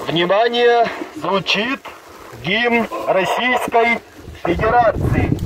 Внимание, звучит гимн Российской Федерации.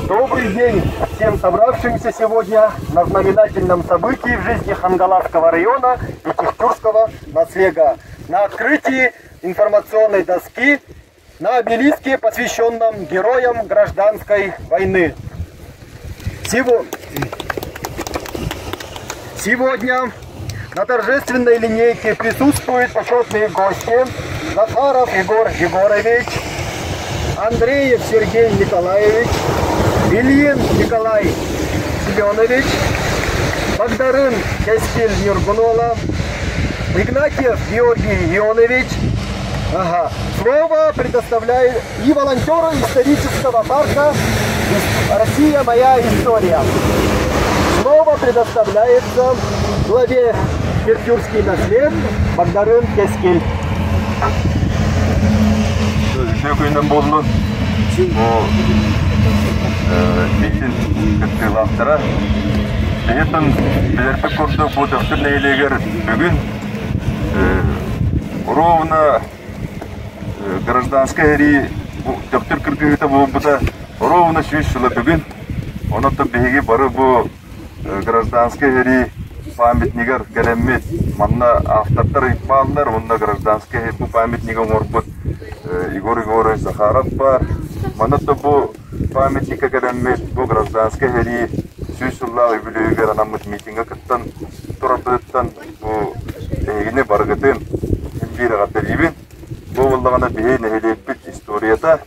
Добрый день всем собравшимся сегодня на знаменательном событии в жизни Хангаласского района и Кухтюрского наслега. На открытии информационной доски на обелиске, посвященном героям гражданской войны. Сегодня на торжественной линейке присутствуют почетные гости Захаров Егор Егорович, Андреев Сергей Николаевич, Ильин Николай Семенович, Багдарын Кескиль Нюргунола, Игнатьев Георгий Ионович. Ага. Слово предоставляю и волонтеру исторического парка «Россия. Моя история». Слово предоставляется главе Киртюрский наслед Багдарын Кескиль. Үтүө күнүнэн буоллун. Бу миитин кыттыылаахтара. Биһиттэн билэрбит курдук бу Төхтүр нэһилиэгэр бүгүн ровно гражданскай сэрии Төхтүр кыргыһыыта буолбута ровно 100 сыла бүгүн. Онон биһиги бары бу гражданскай сэрии памятнигар кэлэммит манна автордар ыйпааллар уонна гражданскай бу памятнигы оҥорбут Егор Егорович Захаров баар. Манна да бу памятникка кэлэммит бу гражданскай сэрии 100 сыллаах үбүлүөйүгэр анаммыт митиҥҥэ кыттан турарбытыттан бу эһигини барыгытын биир эҕэрдэлиибин. Бу буоллаҕына биһи нэһилиэкпит историята,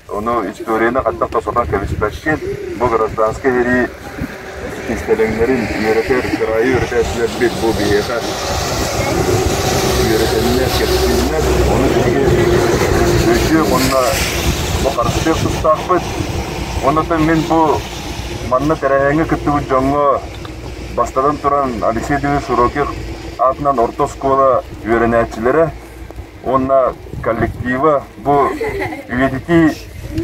ону историяны хантан да сотон кэбиспэккин, бу гражданскай сэрии кистэлэҥнэрин үөрэтэр, кыраайы үөрэтээччилэрбит бу биһиэхэ үөрэтэннэр, кэпсииннэр, ону биһиги өйдүөх уонна бу харыстыах тустаахпыт. Онон мин бу манна тэрээһиҥҥэ кыттыбыт дьоҥҥо бастатан туран Алексей Дмитриевич Широких аатынан орто оскуола үөрэнээччилэрэ уонна коллектива бу үйэтитии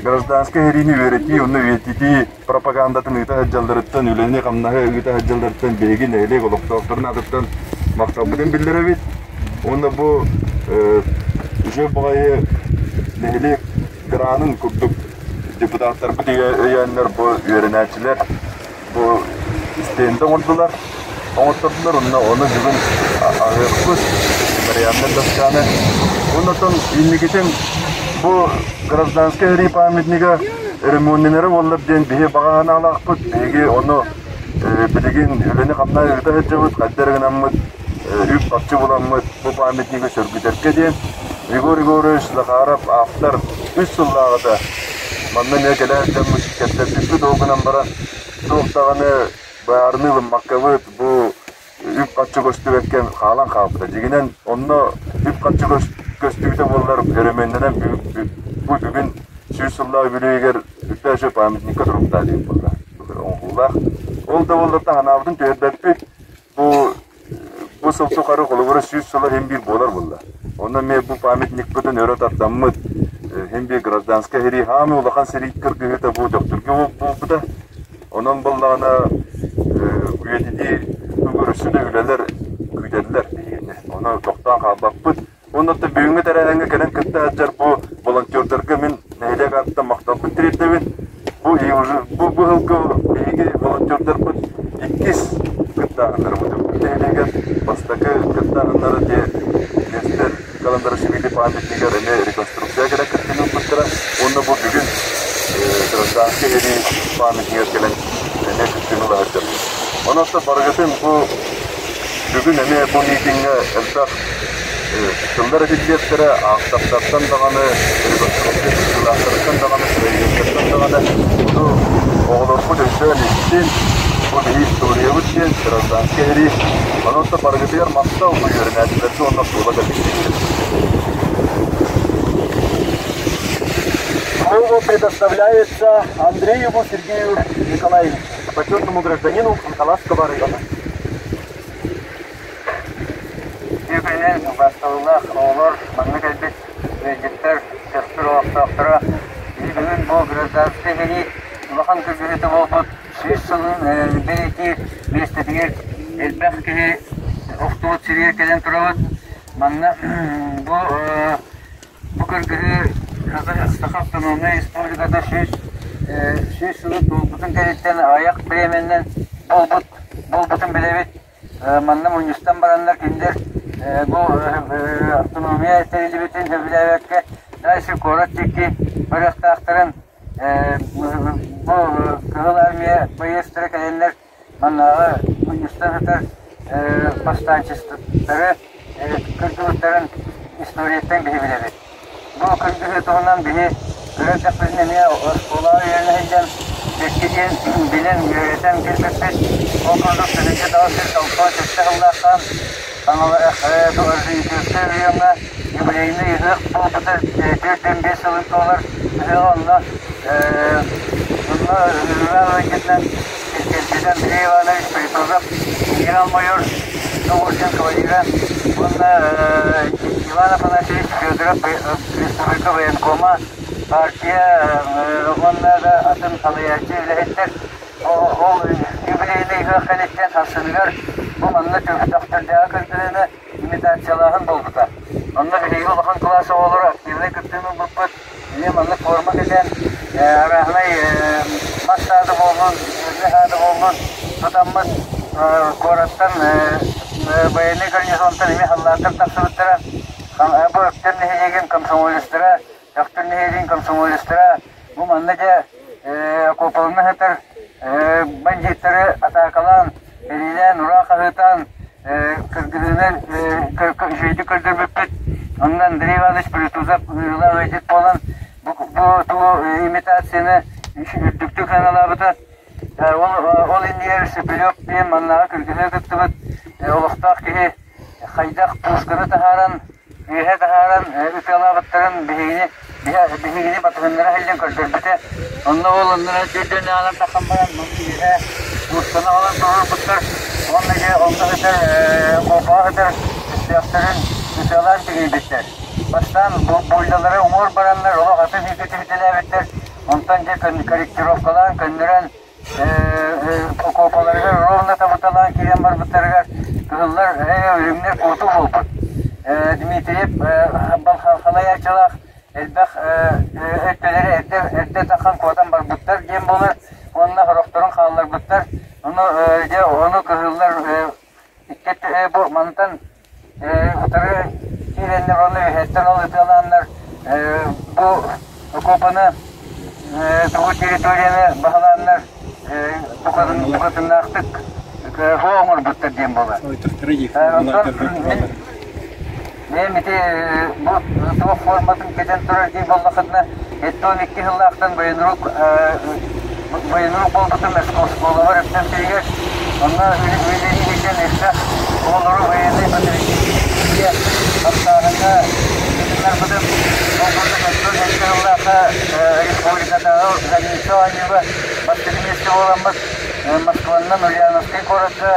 гражданскай сэриини үөрэтии уонна үйэтитии пропагандатын ыыта сылдьалларыттан үлэни-хамнаһы ыыта сылдьалларыттан биһиги нэһилиэк олохтоохторун аатыттан махталбытын биллэрэбит уонна бу үчүгэй баҕайы нэһилиэк гранын курдук депутаттарбыт өйөөннөр бу үөрэнээччилэр Бу стендэ оҥордулар, оҥоттордулар уонна ону бүгүн аһыахпыт мемориальнай досканы. Оннотон инникитин бу гражданскай сэрии памятнига ремонненера буоллар диэн биһи баҕа санаалаахпыт. Биһиги ону билигин үлэни-хамнаһы ыыта сылдьабыт, хайда эрэ гынаммыт үп-харчы буламмыт бу памятнигы сөргүтэргэ диэн Егор Егорович Захаров автор үс сыллааҕыта Манна эмиэ кэлэ сылдьаммыт кэпсэппиппит ол гынан баран туох даҕаны быһаарыныы ылыммаккабыт бу үп-харчы көстүбэккэ хаалан хаалбыта. Дьиҥинэн онно үп-харчы көстүбүтэ буоллар өрөмүөннэнэн бу бүгүн 100 сыллаах үбүлүөйүгэр үппэ памятникка туруктаа диэн буолла. Оҥоһуулаах. Ол да буоллар таһанаабытын түһэрбэппит. Бу бу сыл тухары холобура 100 сыла иһин биир буолар буолла. Онно эмиэ бу памятникпытын өрө тардаммыт, иһин биир гражданскай сэрии хаамыы улахан сэрии кыргыһыыта бу Төхтүргэ буолбута. Онон буоллаҕына үйэтитии өссө да үлэлэр күүтэллэр биһигини. Ону тохтоон хаалбаппыт. Уонна бүгүҥҥү тэрээһиҥҥэ кэлэн кытта сылдьар бу волонтердарга мин нэһилиэк аатыттан махталбын. нэһилиэгэр бастакы кыттааһыннары дьэ Нестер Каландарашвили памятнигар эмиэ реконструкция кэлэн кыттыыны ылбыттара уонна бу бүгүн гражданскай сэрии памятнигар кэлэн эмиэ кыттыыны ыла сылдьабыт. Онон барыгытын бу бүгүн эмиэ бу миитиҥҥэ элбэх тыллар этиллиэхтэрэ, аахтахтартан даҕаны, реконструкция кыттыылаахтарыттан даҕаны, проектартан даҕаны ону оҕолорбут өйдөөн истин, бу биһи историябыт диэн гражданскай сэрии. Онон барыгытыгар махтал бу үөрэнээччилэргэ уонна оскуола кэлликтиибитин. Слово предоставляется Андрееву Сергею Николаевичу, почетному гражданину Хангаласского района. Үтүө убаастабыллаах оҕолор, манна кэлбит ыалдьыттар, төхтүр олохтоохторо, бүгүн бу гражданскай сэрии улахан кыргыһыыта буолбут 100 сылын бэлиэтиир миэстэтигэр элбэх киһи охтубут сиригэр кэлэн турабыт. Манна бу бу кыргыһыы Саха автономнай республиката 100 сылын туолбутун кэнниттэн аҕыйах бириэмэннэн буолбут буолбутун билэбит. Манна мунньустан бараннар кинилэр бу автономия тэриллибитин сөбүлээбэккэ дальше куорат диэки барыахтаахтарын бу Кыһыл Армия байыастара кэлэннэр маннааҕы мунньустан сытар повстанчествоттары кыргыбыттарын историяттан биһи билэбит. Бу кыргыһыы туһунан биһи көрө эрдэхпитинэ эмиэ оскуолаҕа үөрэнэ сылдьан бэккэ диэн билэн, үөрэтэн кэлбиппит. Ол курдук 1997 сыллаахтан Хаҥалас райоҥҥа юбилейный ыһыах буолбута 45 сылын туолар ыһыаҕа онно онно ыһыах ыалдьытынан кэлбит Андрей Иванович Притозов генерал-майор орден кавалера уонна Иван Афанасьевич Федоров республика военкома партия уонна да атын салайааччы үлэһиттэр ол юбилейный ыһыах кэнниттэн сарсыныгар бу манна төхтөрдөөҕү кыргыһыыны имитациялааһын буолбута. Онно биһиги улахан кылаас оҕолоро активнай кыттыыны ылбыппыт. Эмиэ маннык форма кэтэн, арааһынай мас саада буоллун, үөрнэ саада буоллун тутаммыт куораттан военный гарнизонтан эмиэ халлааттар тахсыбыттара. Бу Өктөм нэһилиэгин комсомолецтара, Өктөм нэһилиэгин комсомолецтара бу манна дьэ окуопалана сытар бандьыыттары атаакалаан, эриилээн, ураа хаһыытаан кыргыһыыны үчүгэйдик көрдөрбүппүт. Онно Андрей Иванович Притузов ыырылаах ыалдьыт буолан бу тугу имитацияны үрдүктүк сыаналаабыта. Ол иннигэр Шепелев диэн маннааҕы кыргыһыы кыттыбыт олохтоох киһи хайдах пушканы таһааран, үөһэ таһааран ытыалаабыттарын биһигини биһигини батыһыннара сылдьан көрдөрбүтэ. Онно ол оннуна түрдэнэҕинэн тахсан баран үөһэ пушканы аҕалан туруорбуттар. Уонна дьэ онно сытар куопаҕа сытар өстөөхтөрүн ытыалаан тигийбиттэр. Бастаан буйлалары уҥуор бараннар олох атын сиргэ түһүтэлээбиттэр. Онтон дьэ корректировкалаан көннөрөн окуопаларыгар ровно табыталаан киирэн барбыттарыгар кыһыллар үрүҥнэр куотуу буолбут. Дмитриев халайааччылаах элбэх өттөлөрү эрдэ эрдэ таххан куотан барбыттар диэн буолар уонна сорохторун хаалларбыттар. Ону дьэ ону кыһыллар икки бу мантан утары киирэннэр уонна үөһэттэн ол ытыалааннар бу окуопаны тугу территорияны баһылааннар букатыннаахтык суох оҥорбуттар диэн буолар. Бэйэм ити бу туох форматын кэтэн турар дии буоллаххытына, 72 сыллаахтан военрук военрук буолбутум оскуолабар өптөн сиригэр онно үлэлииригэр элбэх оҕолору военнай патриотическай хамсааһыҥҥа кытыннарбытым. Ол курдук 77 сыллаахха республикатааҕы граница оонньууга бастакы миэстэ буоламмыт Москваннан Ульяновскай куоракка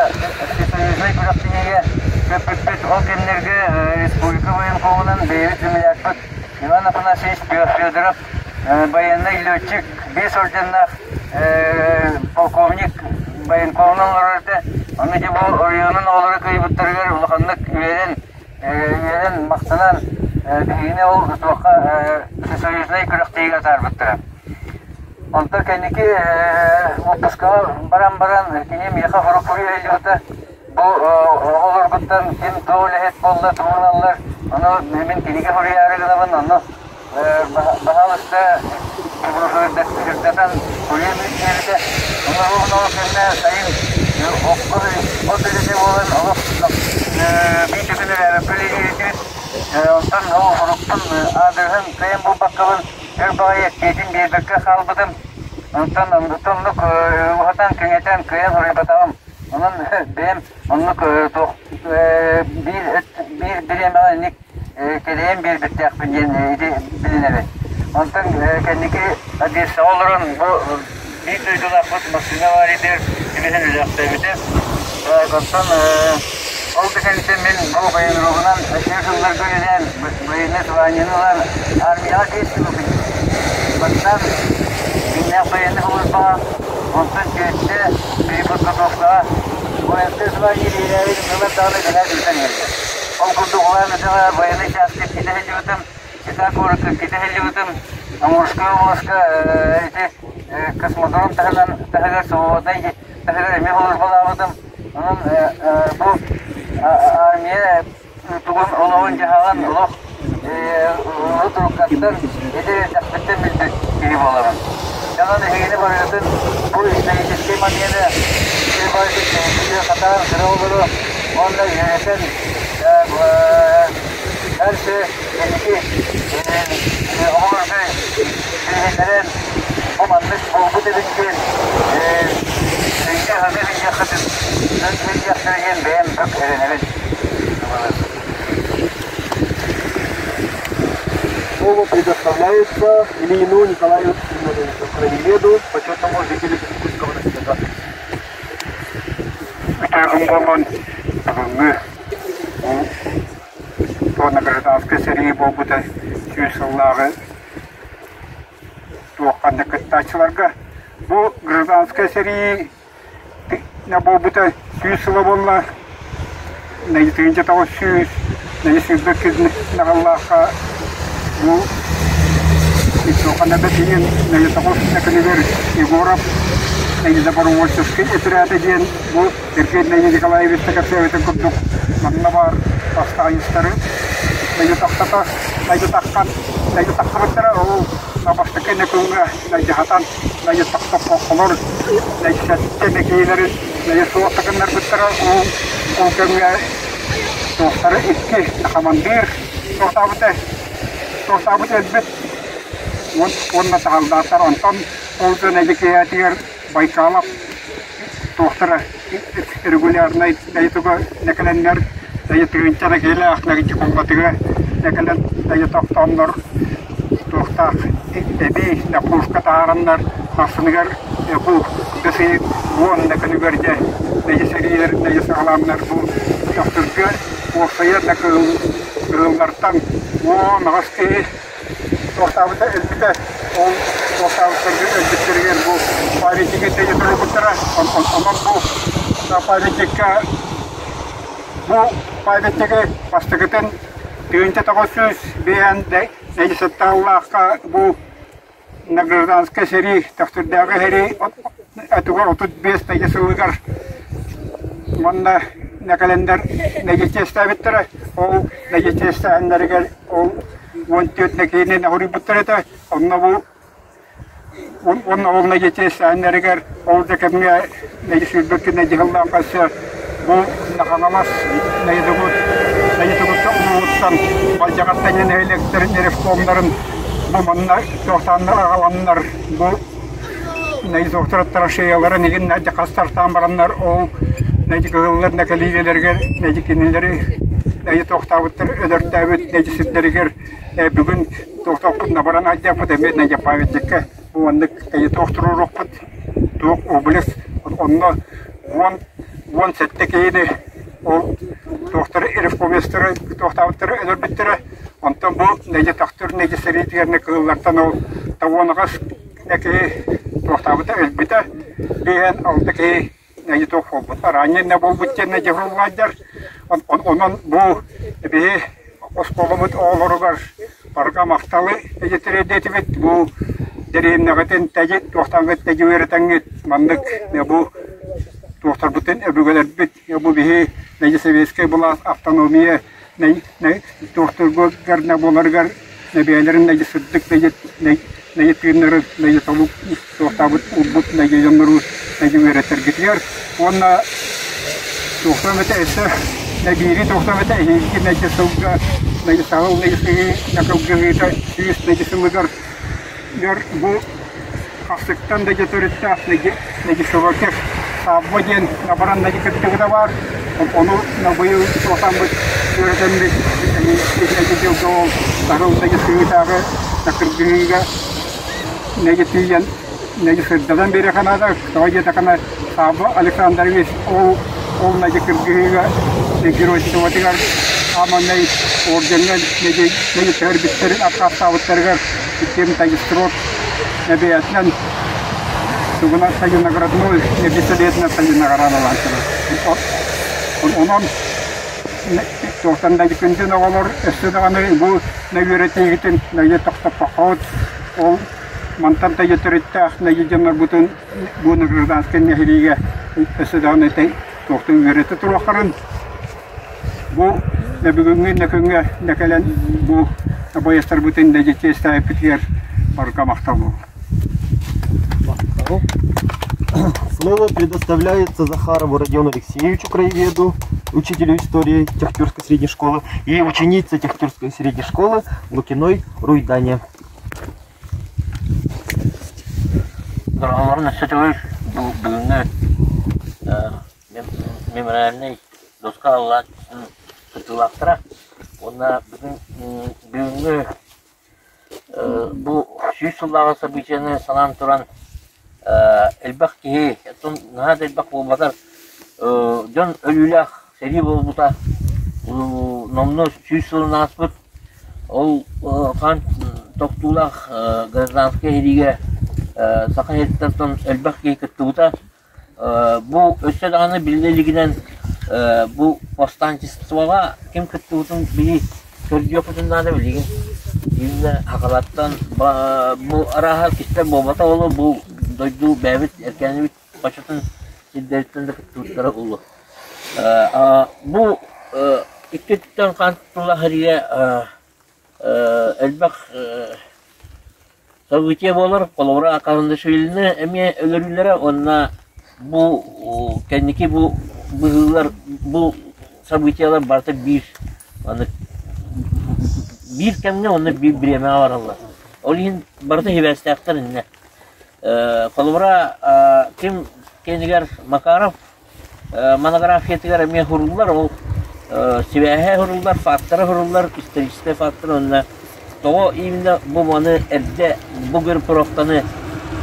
всесоюзнай күрэхтэһиигэ көппүппүт. Ол кэмнэргэ республика военкомунан бэйэбит землякпыт Иван Афанасьевич Федоров байыаннай летчик, биэс орденнаах полковник военкомунан олорор этэ. Ону дьэ бу оройуонун оҕолоро кыайбыттарыгар улаханнык үөрэн, үөрэн, махтанан биһигини ол туохха всесоюзнай күрэхтэһиигэ атаарбыттара. Онтон кэнники уоппускаҕа баран баран кини миэхэ хорук хоруй ыйбыта. Бу оҕолоргуттан ким туох үлэһит буолла, туһуналлар, ону мин кинигэ суруйаары гынабын, онно баһаалыста сырдатан суруйан диэбитэ. Ону ол кэннэ сайын окко от үлэтэ буолан олох биир да күн үлээбэппин илиитин онтон ол уруккун аадырыһын кыайан булбаккабын өр баҕайы эппиэтин биэрбэккэ хаалбытым. Онтон оннук уһатан кэҥэтэн кыайан суруйбатаҕым. Онон бэйэм оннук туох биир биир бириэмэҕэ инник кэлэйэн биэрбиттээхпин диэн ити билинэбин. Онтон кэнники Одессаҕа олорон бу биир дойдулаахпыт массыына авариятыгар түбэһэн үлэхтээбитэ. Онтон ол да кэнниттэн мин бу военругунан өр сылларга үлэлээн военнай званиены ылан армияҕа тиийсибиппин. Бастаан күннээх военный службаҕа, онтон түөттэ переподготовкаҕа воинское звание биэрээри ылар даҕаны гына ыытан иһэллэр. Ол курдук улаан өтөҕө военнай чааска китэ сылдьыбытым, Чита куоракка китэ сылдьыбытым, Амурскай областка ити космодром таһынан таһыгар свободнай таһыгар эмиэ службалаабытым. Онон бу армия тугун олоҕун-дьаһаҕын олох урут-уруккаттан эдэр эрдэхпиттэн билбит киһи буолабын. Онон эһигини барыгытын бу историческай момены хатаан кыра оҕолору уонна үөрэтэн дальше кэнники оҕолорго билиһиннэрэн бу маннык буолбут эбит диэн өйгө-саныы сылдьыаххытын сылдьыахтара диэн бэйэм бүк эрэнэбин. Слово предоставляется Ильину Николаю Семеновичу, краеведу, почетному жителю Иркутского наслега. Үтүө буоллун бүгүҥҥү уонна гражданскай сэрии буолбута 100 сыллааҕы туохханнык кыттааччыларга бу гражданскай сэрии буолбута 100 сыла буолла 1900 наҕыллаахха бу Иччоханада тиийэн күнүгэр Егоров добровольческий отряда диэн бу Сергей Николаевич кэпсээбитин курдук манна баар бастаайыстары тахтата таххан таххыбыттара ол бастакы күҥҥэ дьаһатан тохтоппокколор сэттэ нэкиилэрин суох такыннарбыттара ол ол кэмҥэ туохтары икки хамандыыр туохтаабыта туохтаабыт өлбүт уонна таһалдааттар онтон ол дьон эдьикиээтигэр Байкалов туохтара регулярнай дайытыга нэкэлэннэр дайытыгынча нэкэлээх нэгичикуллатыга нэкэлэн дайытохтооннор туохтаах эбии пушка таһаараннар сарсыныгар бу бэсий уон да күнүгэр дьэ нэйи сэриилэр нэйи саҕалааннар бу төхтүргэ уопсайа да кыыллартан 18 киһи туохтаабыта өлбүтэ ол туохтаабыттарга өлбүттэригэр бу памятнигы тэйэ турбуттара онон бу памятникка бу памятнигы бастакытын 1905 саттааллаахха бу на гражданскай сэрии төхтүрдээҕи сэрии этугар 35 тэйэ сылыгар уонна нэкэлэннэр нэдьичиэстээбиттэрэ ол нэдьичиэстээһиннэригэр ол 14 нэкиини наһуруйбуттар этэ онно бу уонна ол нэдьичиэстээһиннэригэр ол да кэмҥэ нэдьи сүүрбэккэ нэдьиһыллаан хасса бу Хаҥалас нэйдугут нэйдугутта улууһуттан Балдьаҕаттан нэһилиэктэрин ревкомнарын бу манна туохтааннар аҕаланнар бу нэйдуктар шеяларын игин хастартаан бараннар ол нэйди кыһыллар нэкэлиилэригэр нэйди кинилэри нэйди туохтаабыттар өлөртөөбүт нэйди сирдэригэр бүгүн туохтаахпыт набаран айдаппыт эмиэ нэйди памятникка уоннык нэйди туохтуруохпут туох область онно 17 киһини ол туохтары ревкомецтары туохтаабыттары өлөрбүттэрэ онтон бу нэдьэ төхтүр нэдьэ сэриитигэр кыыллартан ол 98 киһи туохтаабыта өлбүтэ биһэн 6 киһи нэдьэ туох буолбут ранее буолбут диэн нэдьэ хуруллаайдар онон бу биһи оскуолабыт оҕолоругар барыга махталы эдьитириэдэтибит бу дэриэбинэҕитин тэдьит туохтааҥҥыт тэдьи үөрэтэҥҥит маннык бу. туохтарбытын өбүгэлэрбит бу биһи сэбиэскэй былаас автономия туохтаргар буоларыгар бэйэлэрин сырдык тыыннарын толук туохтаабыт уурбут дьоннору үөрэтэргитигэр уонна туохтан этэ өссө биири туохтан этэ эһиги сылга саһыл кылгыһыыта 100 сылыгар бу Хахсыктан да төрүттээх Нэгишевакев Савва диэн набаран кыттыгыта баар. Ону быйыл туохаммыт үөрэтэммит дьылга ол саһыл сыһыытааҕы кыргыһыыга тиийэн сырдатан биэриэххэ наада. Тоҕо диэтэххинэ Савва Александрович ол ол кыргыһыыга геройствотыгар ааманнай ордеҥҥа түһэрбиттэрин аккаастаабыттарыгар иккиэн тагистрот Эбээтинэн тугунан сайын наградной пистолетынан сайын наҕараадалаан турар. Онон туохтан да күндүн оҕолор өссө даҕаны бу үөрэтиигитин тохтоппоккоҕут ол мантан да төрүттээх дьоннорбутун бу гражданскай нэһилиэгэ өссө даҕаны туохтан үөрэтэ туруохтарын бу бүгүҥҥү күҥҥэ кэлэн бу байыастарбытын чиэстээбиппитигэр барыга махтал Махтал. Слово предоставляется Захарову Родиону Алексеевичу, краеведу, учителю истории Техтюрской средней школы и ученице Техтюрской средней школы Лукиной Руйдане. Дороголорун өссө төгүл бүгүҥҥү мемориальнай доска аллааччытын кыттыылаахтара уонна бүгүн бүгүҥҥү бу 100 сыллааҕы событиены санаан туран элбэх киһи, оттон наһаа да элбэх буолбатар, дьон өлүүлээх сэрии буолбута номнуо 100 сылын ааспыт. Ол хаан тохтуулаах гражданскай сэриигэ Саха сириттэн элбэх киһи кыттыбыта. Бу өссө даҕаны биллэ илигинэн бу повстанчествоҕа ким кыттыбытын биһи көрдүөхпүтүн наада билигин. Именно Хахалаттан бу арааһа кистэн буолбата олу бу дойду бэйэбит эркээнибит хочотун сирдэриттэн да кыттыбыттара улуу. Бу икки өттүттэн хаан тула сэриигэ элбэх событие буолар. Холобура, Карандашвилины эмиэ өлөрүүлэрэ уонна бу кэнники бу быһыылар, бу событиелар барыта биир аны биир кэмҥэ уонна биир бириэмэҕэ бараллар. Ол иһин барыта сибээстээхтэр иннэ. Холобура, ким кэннигэр Макаров монографиятыгар эмиэ суруллар, ол сибээһэ суруллар, фактора суруллар, историческай фактор уонна тоҕо именно бу маны эрдэ бу группировканы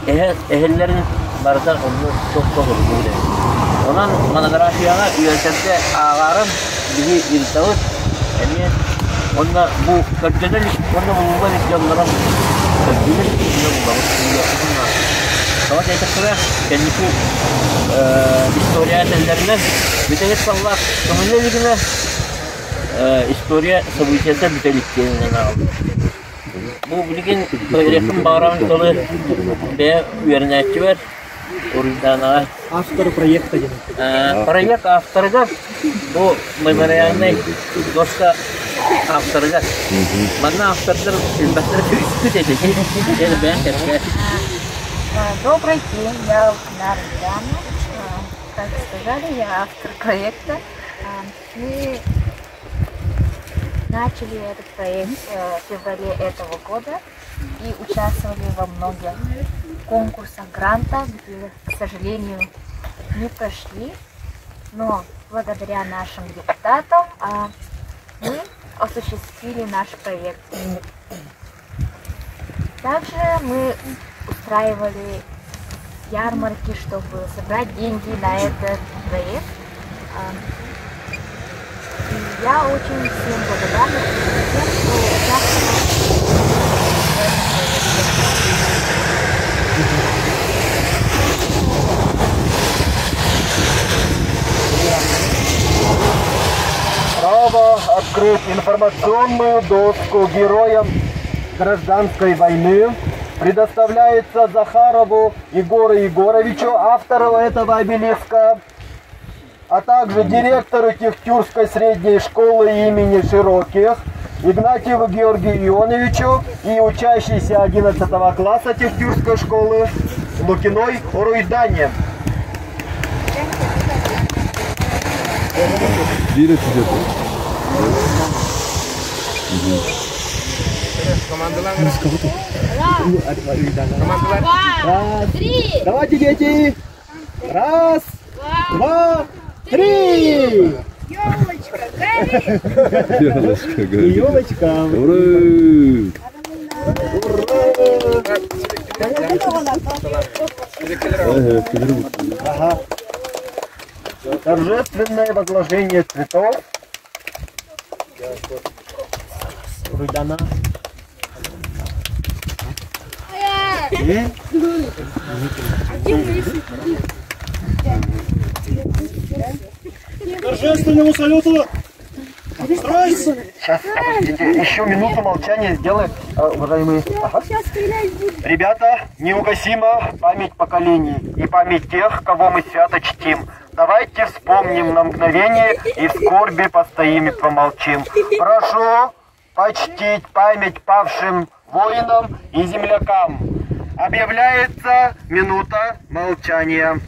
эһэллэрин барыта онно туох суруллубут эбит. Онон монографияҕа үөрэтэргэ ааҕаарым биһи ыйытабыт эмиэ уонна бу көрдөнө илик уонна булулла илик дьоннорун көрдүүбүт уонна булабыт. Тоҕо диэтэххинэ, кэнники история этэллэринэн, бүтэһик саллаат көҥүлэ илигинэ история событиета бүтэ илик диэнинэн ааҕыллар. Бу билигин үөрэхпин баҕарабын тылы бэйэ үөрэнээччибэр Уруйдаанаҕа. Авторы проекта диэн. Проект авторыгар бу мемориальнай доска авторыгар. Манна автордар элбэхтэрэ үспүт этэ. Элбээн кэпсээ. Добрый день, я Лукина Руйдана. Как сказали, я автор проекта. Мы начали этот проект в феврале этого года и участвовали во многих конкурсах, грантах, где, к сожалению, не прошли. Но благодаря нашим депутатам мы осуществили наш проект. Также мы устраивали ярмарки, чтобы собрать деньги на этот проект. И я очень всем благодарна тем, кто участвовал в этом проекте. Право открыть информационную доску героям гражданской войны предоставляется Захарову Егору Егоровичу, автору этого обелиска. а также директору Техтюрской средней школы имени Широких Игнатьеву Георгию Ионовичу и учащейся 11 класса Техтюрской школы Лукиной Уруйдане. Давайте, дети! Раз, два, три! Елочка, гори! Елочка, гори. Елочка. Ура! Ага. Торжественное возложение цветов. Руйдана. Торжественному салюту! Стройся! Сейчас, подождите, еще минуту молчания сделаем, уважаемые. Ага. Ребята, неугасима память поколений и память тех, кого мы свято чтим. Давайте вспомним на мгновение и в скорби постоим и помолчим. Прошу почтить память павшим воинам и землякам. Объявляется минута молчания.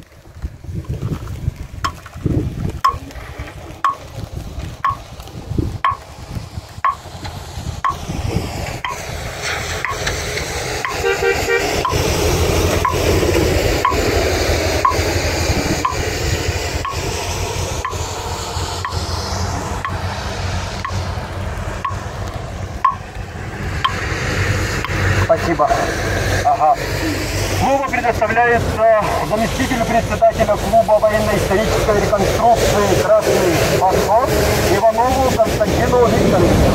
Спасибо. Ага. Слово предоставляется заместителю председателя клуба военно-исторической реконструкции «Красный Восход» Иванову Константину Викторовичу.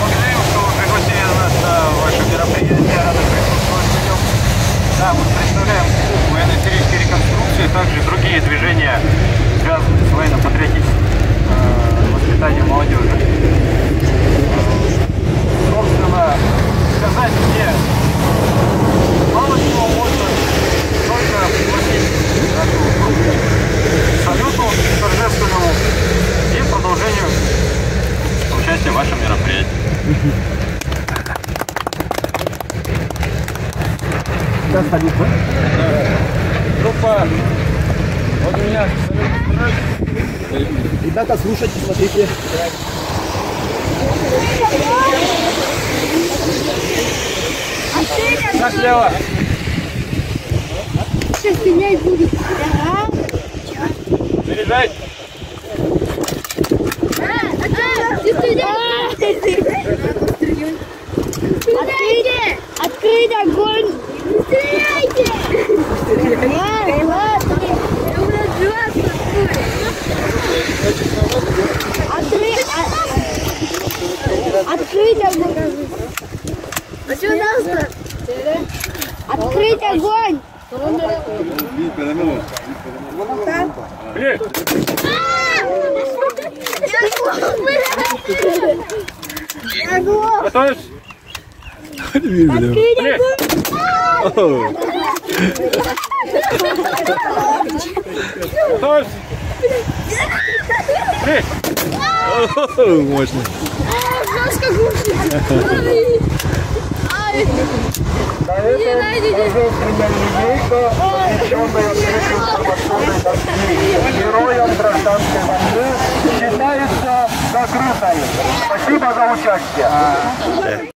Благодарим, что вы пригласили нас на ваше мероприятие, рады присутствовать на нем. Да, мы представляем клуб военно-исторической реконструкции, также другие движения, связанные с военно-патриотическим воспитанием молодежи. Собственно, сказать мне мало чего можно, только пригласить нашу группу к салюту торжественному и продолжению участия в вашем мероприятии. Сейчас салют, да? Группа, вот у меня салют. Ребята, слушайте, смотрите. Шаг слева. Сейчас стрелять будет. Заряжай. Открыть! Открыть огонь! Стреляйте! Раз, два, три. Открыть огонь! Открыть огонь! Готовишь? Открыть огонь! Готовишь? Мощно. На этом торжественная линейка, посвященная открытию информационной доски героям гражданской войны, считается закрытой. Спасибо за участие.